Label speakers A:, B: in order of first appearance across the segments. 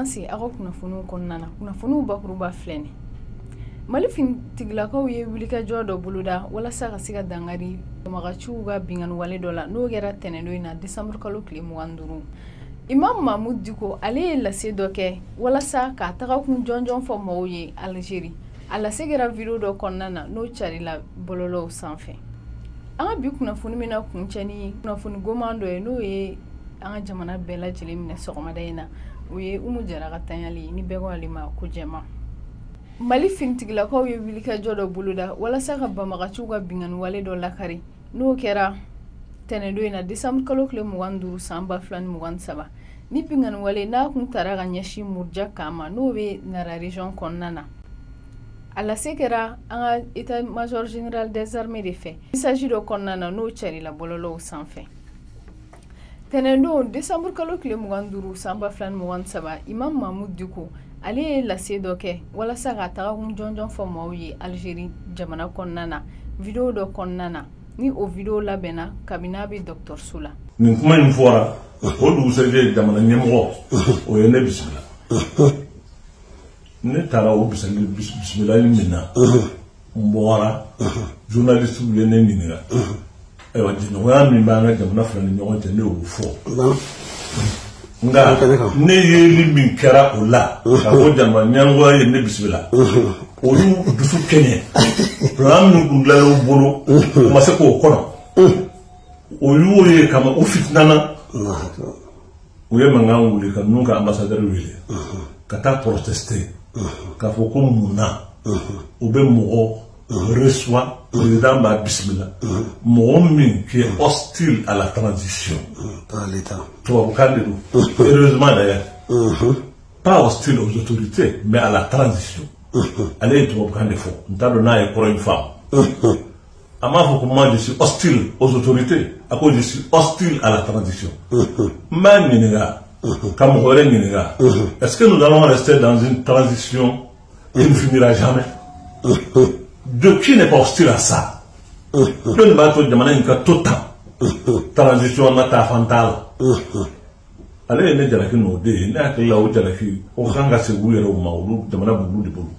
A: Dan sigi aw ka kunnafoniw kɔnɔna na. Kunnafoniw bakuruba filɛ nin. Mali finitigilakaw ye wulikajɔ dɔ boloda walasa ka se ka dankari banbagaciw ka binkanni wale dɔ la, n'o kɛra tɛnɛndon in na, décembre kalo tile 25. Imam Mahmoud Dicko, ale ye lase dɔ kɛ walasa k'a tagakun jɔnjɔn fɔ mɔgɔw ye Algérie. A lase kɛra vidéo dɔ kɔnɔna na, n'o carila bɔlɔlɔw sanfɛ. An ka bi kunnafoni bɛna kuncɛ ni kunnafoni goman dɔ ye, n'o ye an ka jamana bɛɛ lajɛlen minɛ sɔgɔmada in na. O ye Umu Jara ka tanyali, ni bɛɛ ko ale ma ko jɛma. Mali finitigilakaw ye wulikajɔ dɔ boloda walasa ka banbagaciw ka binkanni wale dɔ lakari, n'o kɛra tɛnɛndon in na, décembre kalo tile 25 san 2023. Ni binkanni wale n'a kun tara ka ɲɛsin Murja kan ma, n'o bɛ Nara région kɔnɔna na. A lase kɛra an ka état major général des armées de fɛ message dɔ kɔnɔna na, n'o carila bɔlɔlɔw sanfɛ. Tɛnɛndon, décembre kalo tile 25 san 2023, Imam Mahmoud Dicko, ale ye lase dɔ kɛ walasa k'a tagakun jɔnjɔn fɔ maaw ye Algérie jamana kɔnɔna na, vidéo dɔ kɔnɔna na, ni o vidéo labɛnna kabini a bɛ dɔgɔtɔrɔso la.
B: Nin kuma in fɔra o dugusɛjɛ, jamana ɲɛmɔgɔ o ye ne bisimila. Ne taara o bisimilali min na, n bɔra, journaliste ye ne ɲininka. Ayiwa, jɛɲɔgɔnya min b'an ka jamana fila ni ɲɔgɔn cɛ, ne y'o fɔ. Nka ne yeli min kɛra o la, ka fɔ jamana ɲɛmɔgɔya ye ne bisimila, olu dusu kɛɲɛ. Plan min kun dilanna u bolo, u ma se k'o kɔnɔ. O y'o ye kama u fitinana, u ye mankan wuli ka ninnu ka ambassadeur wele ka taa protester, k'a fɔ ko mun na u bɛ mɔgɔ reçoit, président b'a bisimila, mɔgɔ min qui est hostile à la transition.
C: Par l'État.
B: Tubabukan de don, heureusement d'ailleurs, pas hostile aux autorités mais à la transition. Ale ye tubabukan de fɔ, n t'a dɔn n'a ye kɔrɔ in faamu. A m'a fɔ ko moi je suis hostile aux autorités, a ko je suis hostile à la transition. N b'a ɲininka ka mɔgɔ wɛrɛ ɲininka: est-ce que nous allons rester dans une transition qui ne finira jamais? De qui n'est pas hostile à ça? Jɔnni b'a to jamana in ka to tan, transition na taa fan t'a la? Ale ye ne jalaki n'o de ye. Ne hakili la, o jalaki o kan ka segin u yɛrɛw ma, olu jamana b'olu de bolo.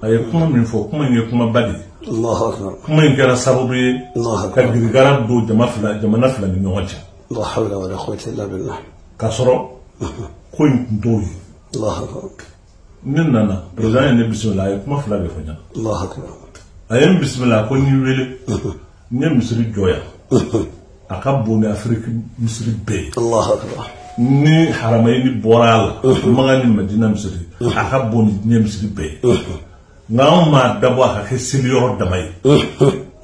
B: A ye kuma min fɔ, kuma in ye kumaba de ye.
C: Allahu akbar.
B: Kuma in kɛra sababu ye
C: Allahu
B: ka
C: akbar.
B: girigara don jama fila, jamana fila ni ɲɔgɔn cɛ.
C: La hawla wala quwwata illa billah.
B: K'a sɔrɔ ko in kun t'o ye.
C: Allahu akbar.
B: Ne nana, président ye ne bisimila, a ye kuma fila de fɔ n ɲɛna.
C: Allahu akbar.
B: A ye n bisimila ko n y'i wele, n ye misiri jɔ yan, a ka bon ni Afiriki misiri bɛɛ ye.
C: Allahu akbar.
B: Ni Haramayini bɔra a la, Makan ni Madina misiri, a ka bon ni diɲɛ misiri bɛɛ ye. Nka anw m'a dabɔ a ka kɛ seliyɔrɔ dama ye.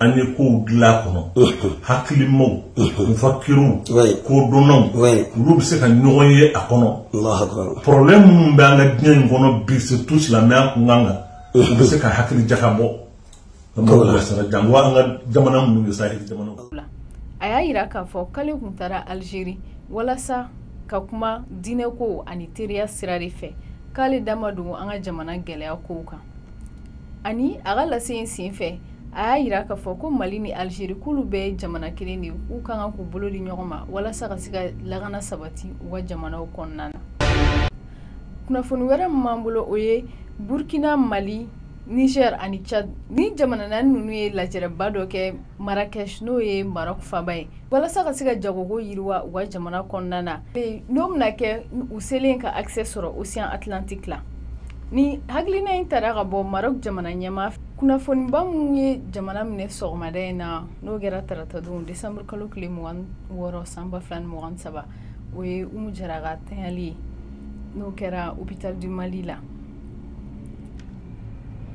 B: An ye kow dilan a kɔnɔ, hakilimaw, mufakiruw, kodɔnnaw, olu bɛ se ka ɲɔgɔn ye a kɔnɔ.
C: Allahu akbar.
B: Problème minnu bɛ an ka diɲɛ in kɔnɔ bi, surtout silamɛya kunkan kan, u bɛ se ka hakili jakabɔ ka mɔgɔw bilasira, jango an ka jamana minnu ye saheli jamanaw.
A: A y'a yira k'a fɔ k'ale kun taara Algérie walasa ka kuma diinɛko ani teriya sira de fɛ, k'ale da ma don an ka jamana gɛlɛya kow kan. Ani a ka lase in sen fɛ, a y'a yira k'a fɔ ko Mali ni Algérie, k'olu bɛɛ ye jamana kelen de ye, k'u kan ka k'u bolo di ɲɔgɔn ma walasa ka se ka lakana sabati u ka jamanaw kɔnɔna na. Kunnafoni wɛrɛ min b'an bolo, o ye Burkina, Mali, Niger ani Tchad. Ni jamana naani ninnu ye lajɛrɛba dɔ kɛ Marrakech, n'o ye Maroc faba ye, walasa ka se ka jagoko yiriwa u ka jamana kɔnɔna na, n'o bɛna kɛ u selen ka accès sɔrɔ océan Atlantique la. Ni hakilina in tara ka bɔ Maroc jamana ɲɛmaa. Kunnafoniba minnu ye jamana minɛ sɔgɔmada in na, n'o kɛra taratadon, décembre kalo tile 26 san 2023, o ye Umu Jara ka tanyali ye, n'o kɛra hôpital du Mali la.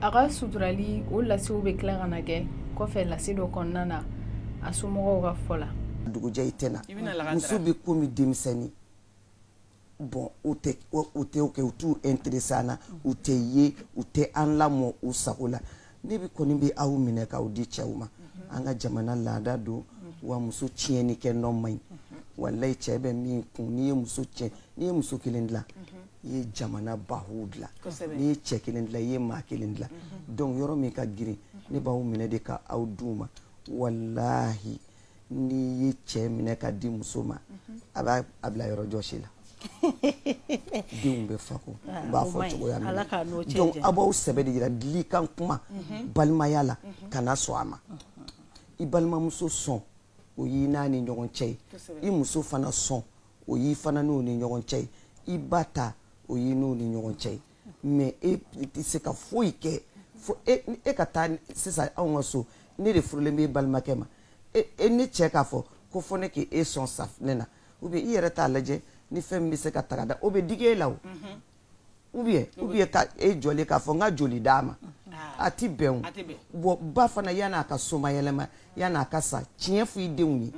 A: A ka suturali, o lasew bɛ tila ka na kɛ kɔfɛ lase dɔ kɔnɔna na, a somɔgɔw ka fɔ la.
D: Dugujɛ i tɛ na.
E: I bɛna lakansara.
D: Muso bɛ komi denmisɛnnin. Bon, o tɛ o kɛ, u t'u intéressé an na, u tɛ ye, u tɛ an lamɔ u sago la. Ne bɛ kɔni bɛ aw minɛ k'aw di cɛw ma. An ka jamana laada don, wa muso tiɲɛni kɛ nɔ man ɲi. Walayi, cɛ bɛ min kun, n'i ye muso tiɲɛ, n'i ye muso kelen dilan, i ye jamana bahu dilan. N'i ye cɛ kelen dilan, i ye maa kelen dilan. Donc yɔrɔ min ka girin, ne b'aw minɛ de ka aw d'u ma. Walahi, n'i ye cɛ minɛ ka di muso ma, a b'a a bila yɔrɔ jɔsi la. Denw bɛ fa kɔ, u b'a fɔ cogoya min na. Donc aw b'aw sɛbɛ de yira dilikan kuma balimaya la, kana sɔn a ma. I balimamuso sɔn, o y'i n'a ni ɲɔgɔn cɛ ye. I muso fana sɔn, o y'i fana n'o ni ɲɔgɔn cɛ ye. I ba ta, o y'i n'o ni ɲɔgɔn cɛ ye. Mais e tɛ se ka foyi kɛ fo e ka taa sisan anw ka so. Ne de furulen bɛ e balimakɛ ma, e ne cɛ k'a fɔ ko fo ne k'e sɔn safunɛ na, ou bien i yɛrɛ t'a lajɛ ni fɛn min bɛ se ka taga da, o bɛ digi e la o, ou bien ka e jɔlen k'a fɔ n ka joli d'a ma, a ti bɛn o. Bon, ba fana, yan'a ka somayɛlɛma, yan'a ka sa, tiɲɛ f'i denw ye,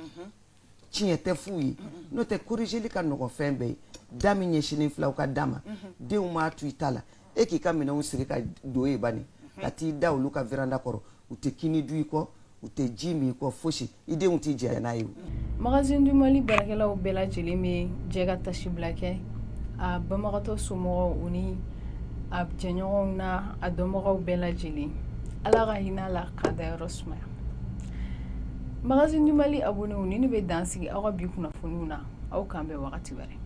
D: tiɲɛ tɛ f'u ye. N'o tɛ, corrigeli ka nɔgɔn fɛn bɛɛ ye. Da min ɲɛsinnen filɛ aw ka da ma, denw m'a to i ta la, e k'i ka minɛnw siri ka don yen bani, ka t'i da olu ka véranda kɔrɔ, u tɛ kini dun i kɔ, u tɛ ji min i kɔ, fosi, i denw t'i jɛ n'a ye o.
A: Magazine du Mali baarakɛlaw bɛɛ lajɛlen bɛ jɛ ka tasibila kɛ a banbagatɔ somɔgɔw, u ni a jɛɲɔgɔnw n'a a dɔnbagaw bɛɛ lajɛlen. Ala ka hinɛ la k'a dayɔrɔ sumaya. Magazine du Mali abonnéw, ni ne bɛ dan sigi aw ka bi kunnafoniw na. Aw k'an bɛn wagati wɛrɛ.